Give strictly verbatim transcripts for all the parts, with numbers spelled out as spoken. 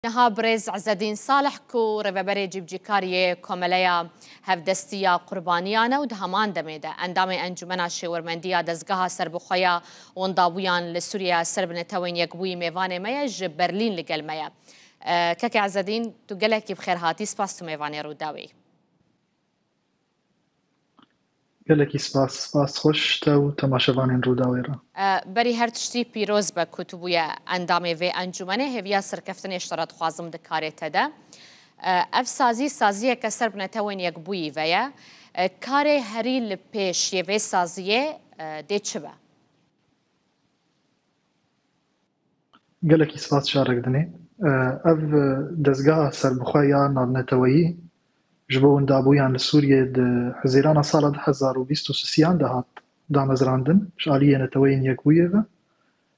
Niha birêz Ezedîn Salih ku rêveberê cîbicîkariyê Komeleya Hevdestî ya Qurbaniyan e û di heman demê de endamê Encûmena Şêwirmendî ya Dezgeha Serbixwe ya Windabûyan li Sûriye ya ser bi Netewên Yekbûyî mêvanê me ye, ji Berlîn li gel me ye. E, Keke Ezedîn, tu gelekî bi xêr hatî, spas tu mêvanê Rûdawê yî. Gelekî spas, spas xweş te û temaşevanên Rûdawê re. E, berî her tiştî pîroz be ku tu bûye endamê vê encûmenê, hêviya serkeftinê ji te re dixwazim di karê te de. E, ev sazî, saziyeke ser bi Netewên Yekbûyî ve ye. E, karê herî li pêş yê vê saziyê, e, dê çi be? Gelekî spas carek dinê. Ev dezgeha serbixwe ya navneteweyî ji bo windabûyan li Sûriyê di Hezîrana sala du hezar û bîst û sisiyan de hat damezrandin ji aliyê Neteweyên Yekbûyî ve.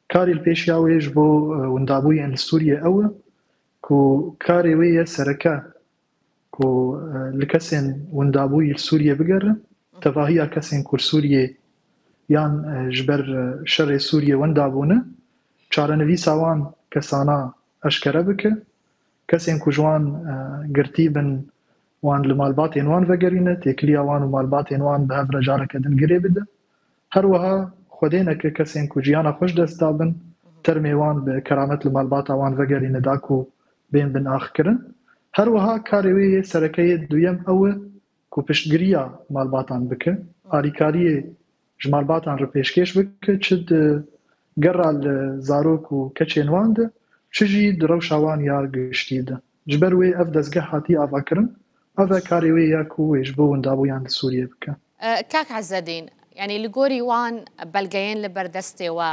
Karê li pêşiya wê ji bo, e, windabûyên li Sûriyê ew e ku karê wê ye sereke ku, e, li kesên windabûyî li Sûriyê bigere, tevahiya kesên ku li Sûriyê yan, e, ji ber, e, şerê Sûriyê winda bûne, çarenivîsa wan kesana eşkere bike, kesên ku ji wan, e, girtî bin, wan li malbatên wan vegerîne, têkiliya wan û malbatên wan bi hev re careke din girê bide. Her wiha xwedêneke kesên ku jiyana xwe ji dest dabin, termê wan bi keramet li malbata wan vegerîne da ku bên bin axkirin. Her wiha karê wê yê sereke yê duyem ew e ku piştgiriya malbatan bike, alîkariyê ji malbatan re pêşkêş bike, çi di gera li zarok û keçên wan de, çi jî di rewşa wan ya giştî de. Ji ber wê ev dezgeh hatî avakirin, ev e karê wê ya ku wê ji bo windabûyan li Sûriyê bike. E, Kak Ezedîn, yanî li gorî wan belgeyên li ber destê we,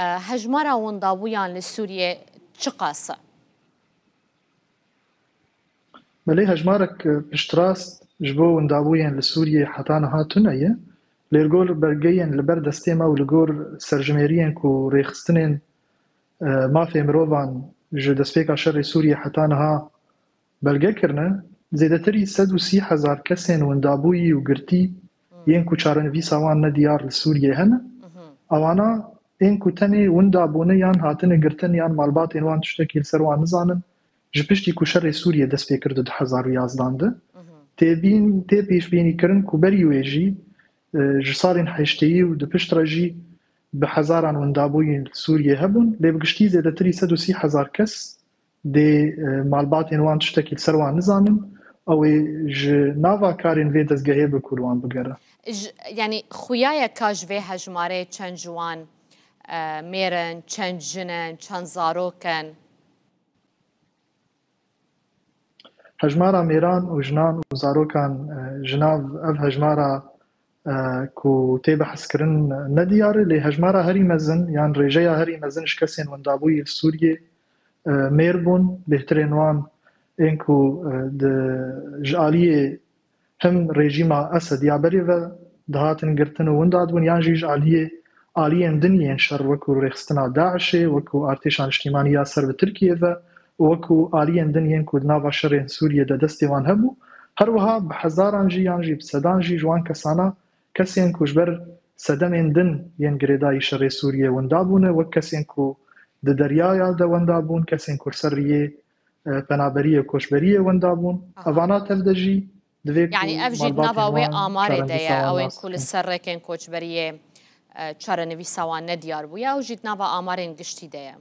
e, hejmara windabûyan li Sûriyê çiqas e? Belê hejmarek, e, piştrast ji bo windabûyên li Sûriyê heta niha tune ye. Lê li gor belgeyên li ber destê me û li gor serjimêriyên ku rêxistinên, e, mafê mirovan ji destpêka şerê Sûriyê heta niha belge kirine, zêdetirî sed û sî hezar kesên windabûyî û girtî yên ku çarenivîsa wan ne diyar li Sûriyê hene. Ewana ên ku tenê winda bûne yan hatine girtin yan malbatên wan tiştekî li ser wan nizanin, ji piştî ku şerê Sûriyê dest pê kir di du hezar û yazdan de. Tê bîn, tê pêşbînîkirin ku berî wê jî, e, ji salên heşteyî û di pişt re jî bi hezaran windabûyî li Sûriyê hebûn, lê bi giştî zêdetirî sed û sî hezar kes dê, e, malbatên wan tiştekî li ser wan nizanin, ew ê ji nava karên vê dezgehê bi ku li wan bigere. Ji, yanî xuya ye ka ji vê hejmarê çend ji wan, e, mêr in, çend jin in, çend zarok in? Hejmara mêran û jinan û zarokan, e, ji nav ev hejmara, e, ku tê behskirin ne diyar e, lê hejmara herî mezin yan rêjeya herî mezin ji kesên windabûyî li Sûriyê, e, mêr bûn, bêhtirên wan ên ku, e, di, ji aliyê him rejîma Esed ya berê ve dihatin girtin û winda dibûn, yan jî ji aliyê aliyên din yên şer wekû rêxistina DAIŞê, wekû Artêşa Niştîmanî ya ser bi Tirkiyê ve û wekû aliyên din yên ku di nava şerên Sûriyê de destê wan hebû, her wiha bi hezaran jî yan jî bi sedan jî ji wan kesana kesên ku ji ber sedemên din yên girêdayî şerê Sûriyê winda bûne, wek kesên ku di deryaya de wenda bûn, kesên ku li ser riyê, e, penaberiyê û koçberiyê winda bûn. Aha. Evana tev de jî divê ku Yanî ev jî di nava malbatên wê wan amarê de ye, çarenivîsa wan ew ên nas ku li bikin. Ser rêkên koçberiyê, e, çarenivîsa wan ne diyar bûye, ew jî di nava amarên giştî de ye.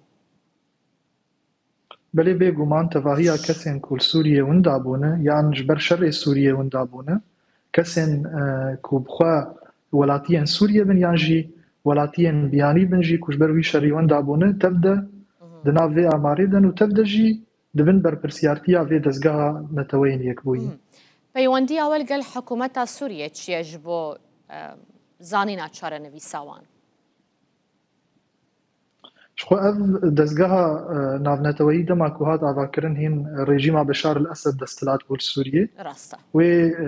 Belê bêguman tevahiya kesên ku li Sûriyê winda bûne yan ji ber şerê Sûriyê winda bûne, kesên, e, ku bi xwe welatiyên Sûriyê bin yan jî welatiyên biyanî bin jî ku ji ber wî şerî winda bûne, tev de Mhm. di nav vê amarê de ne û tev de jî di bin berpirsiyartiya vê dezgeha Neteweyên Yekbûyî. Mhm. Peywendiya we li gel hikûmeta Sûriyê çi ye ji bo, e, zanîna çarenivîsa wan? Ji xwe ev dezgeha, e, navneteweyî dema ku hat avakirin hîn rejîma Beşar el Esed desthilat bû li Sûriyê. Rast e. Wê, e,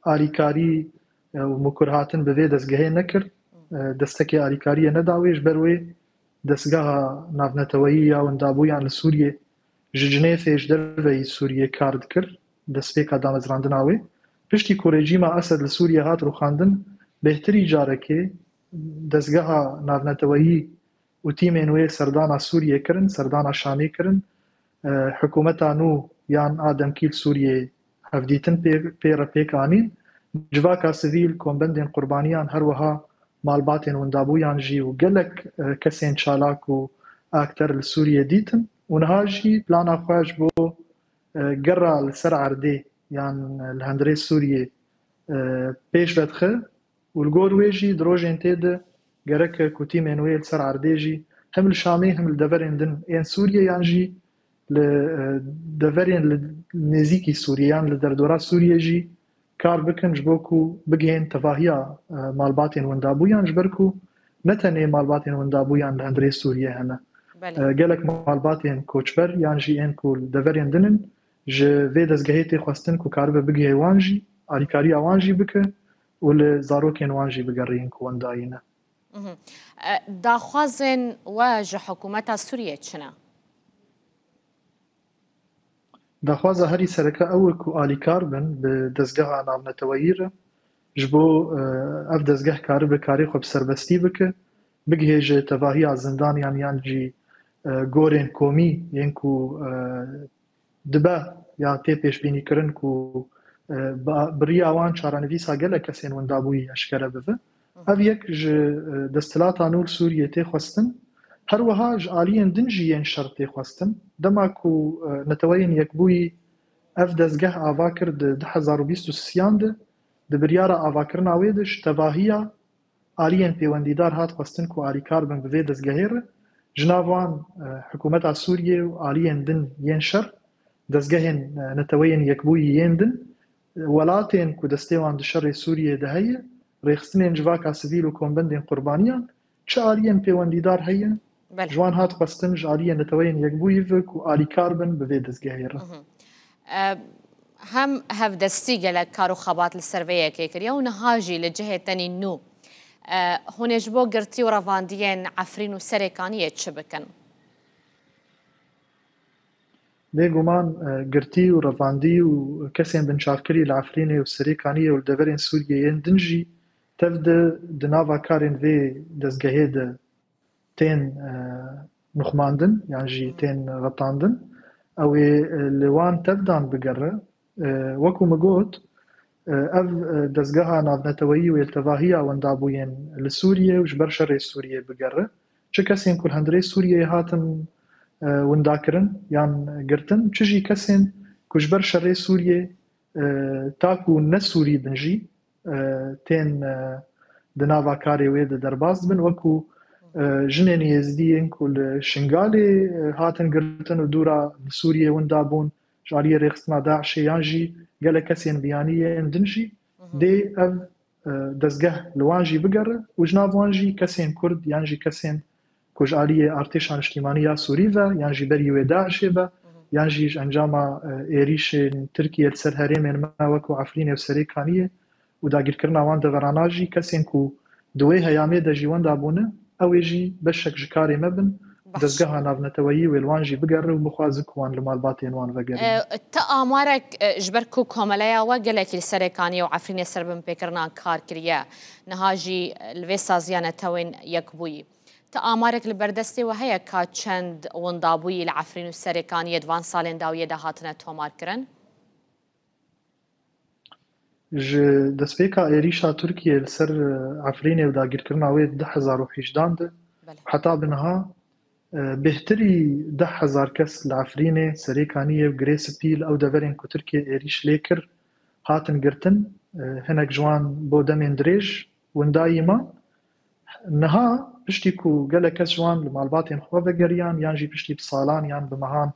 alîkarî, e, û mikurhatin bi vê dezgehê nekir. E, destekê alîkariyê neda wê, ji ber wê dezgeha navneteweyî ya windabûyan li Sûriyê ji Cinêfê ji derveyî Sûriyê kar dikir, destpêka damezrandina wê. Piştî ku rejîma Esed li Sûriyê hat rûxandin, bêhtirî carekê dezgeha navneteweyî û tîmên wê serdana Sûriyê kirin, serdana Şamê kirin. e, hikûmeta nû yan a demkî li Sûriyê hevdîtin pê, pê re pêk anîn. Civaka sivîl, kombendên qurbaniyan, her wiha malbatên windabûyan jî û gelek, e, kesên çalak û akter li Sûriyê dîtin û niha jî plana xwe ji bo, e, gera li ser erdê yan li hundirê Sûriyê, e, pêş ve dixe û li gor wê jî di rojên tê de gerek ku tîmên wê li ser erdê jî hem li Şamê hem li deverên din ên Sûriyê yan jî li, e, deverên li nêzîkî Sûriyê yan li derdora Sûriyê jî kar bikin ji bo ku bigihên tevahiya, e, malbatên windabûyan, ji ber ku ne tenê malbatên windabûyan li hundirê Sûriyê hene. Belê. E, gelek malbatên koçber yan jî ên ku li deverên din in, ji vê dezgehê tê xwestin ku karibe bigihê wan jî, alîkariya wan jî bike û li zarokên wan jî bigeriyên ku wendayî ne. Mhm. E, daxwazên we ji hikûmeta Sûriyê çi ne? Daxwaza herî sereke ew e ku alîkar bin bi dezgeha navneteweyî re, ji bo, e, ev dezgeh karibe karê xwe bi serbestî bike, bigihêje tevahiya zindaniyan yan jî, e, gorên komî yên ku, e, dibe ya tê pêşbînîkirin ku, e, bi, bi riya wan çarenivîsa gelek kesên windabûyî eşkere bibe. Ev yek ji, e, desthilata nû li Sûriyê tê xwestin. Her wiha ji aliyên din jî yên şer tê xwestin. Dema ku, e, Neteweyên Yekbûyî ev dezgeh ava kir di du hezar û bîst û sêyan de, di biryara avakirina wê de ji tevahiya aliyên pêwendîdar hat xwestin ku alîkar bin bi vê dezgehê re. Ji nav wan, e, hikûmeta Sûriyê û aliyên din yên şer, dezgehên, e, Neteweyên Yekbûyî yên din, e, welatên ku destê wan di şerê Sûriyê de heye, rêxistinên civaka sivîl û kombendên qurbaniyan, çi aliyên pêwendîdar heye, Belê. ji wan hat xwestin ji aliyê Neteweyên Yekbûyî ve ku alîkar bin bi vê dezgehê re. Mhm. E, hem hevdestî gelek kar û xebat li ser vê yekê kiriye û niha jî li cihê tenî nû, e, hûn ê ji bo girtî û revandiyên Efrîn û Serêkaniyê çi bikin? Bêguman, e, girtî û revandî û kesên binçavkirî li Efrînê û Serêkaniyê û li deverên Sûriyê yên din jî tev de di nava karên vê dezgehê de tên, e, nuxmandin yan jî tên xetandin. Ew ê, e, li wan tevdan bigere. E, wekû min got, e, ev, e, dezgeha navneteweyî wê li tevahiya wendabûyên li Sûriyê û ji ber şerê Sûriyê bigere. Çi kesên ku li hundirê Sûriyeyê hatin, e, windakirin yan girtin, çi jî kesên ku ji ber şerê Sûriyê, e, ta ku ne Sûrî bin jî, e, tên, e, di nava karê wê de derbas dibin, wekû, e, jinên Êzidiyên ku li Şingalê, e, hatin girtin û dûra li Sûriyê winda bûn, ji aliyê rêxistina DAIŞê yan jî gelek kesên biyanî yên din jî dê ev, e, dezgeh li wan jî bigere û ji nav wan jî kesên Kurd yan jî kesên ku ji aliyê artêşa niştîmanî ya Sûrî ve yan jî berî wê DAIŞê ve yan jî ji encama, e, êrîşên Tirkiye li ser herêmên me wekû Efrînê û Serêkaniyê û dagîrkirina wan deverana jî kesên ku di wê heyamê de jî wenda bûne, ew ê jî beşek ji karê me bin, Baş. dezgeha navneteweyî wê li wan jî bigere û bixwaze ku wan li malbatên wan vegerîne. E, ti amarek, e, ji ber ku komeleya we gelekî li Serêkaniyê û Efrînê ser binpêkirinan kar kiriye, niha jî, e, li vê saziya Netewên Yekbûyî. Ti amarek li ber destê we heye ka çend windabûyî li Efrîn û Serêkaniyê di van salên dawiyê de hatine tomarkirin? Ji destpêka êrîşa Tirkiyê li ser, e, Efrînê û dagîrkirina wê di du hezar û hejdehan de Belê. heta bi niha, e, bêhtirî deh hezar kes li Efrînê, Serêkaniyê û Girê Spî li ew deverên ku Tirkiye êrîş lê kir, hatin girtin. E, hinek ji wan bo demên dirêj windayî man. Niha piştî ku gelek kes ji wan li malbatên xwe vegeriyan yan jî piştî bi salan yan bi mehan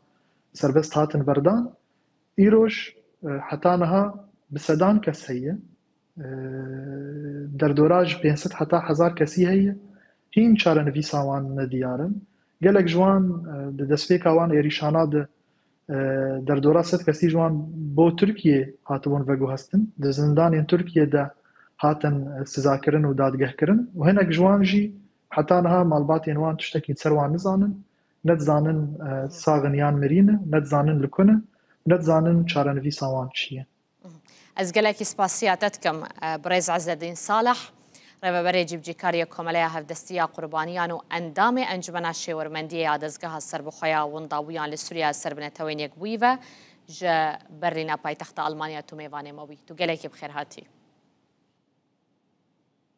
serbest hatin berdan, îroj, e, heta niha bi sedan kes heye. E, derdora ji pênc sed heta hezar kesî heye. Hîn çarenivîsa wan nediyar in. Gelek ji wan, e, di destpêka wan êrîşana de, e, derdora sed kesî ji wan bo Tirkiyê hatibûn veguhestin. Di zindanên Tirkiyê de hatin, e, sizakirin û dadgehkirin. Û hinek ji wan jî heta niha malbatên wan tiştekî li ser wan nizanin. Ne dizanin, e, sax in yan mirî ne, ne dizanin li ku ne, ne dizanin çarenivîsa wan çi ye. Ez gelekî spasiya te dikim, e, birêz Ezzedîn Salih. Rêveberê Cîbicîkariya Komeleya Hevdestî ya Qurbaniyan û endamê Encumena Şêwirmendiyê ya Dezgeha Serbixwe ya Windawiyan li Sûriya li ser bi Netewên Yekbûyî ve ji Berlîna paytexta Almanya tu mêvanê me bûyî. Tu gelekî bi xêr hatî.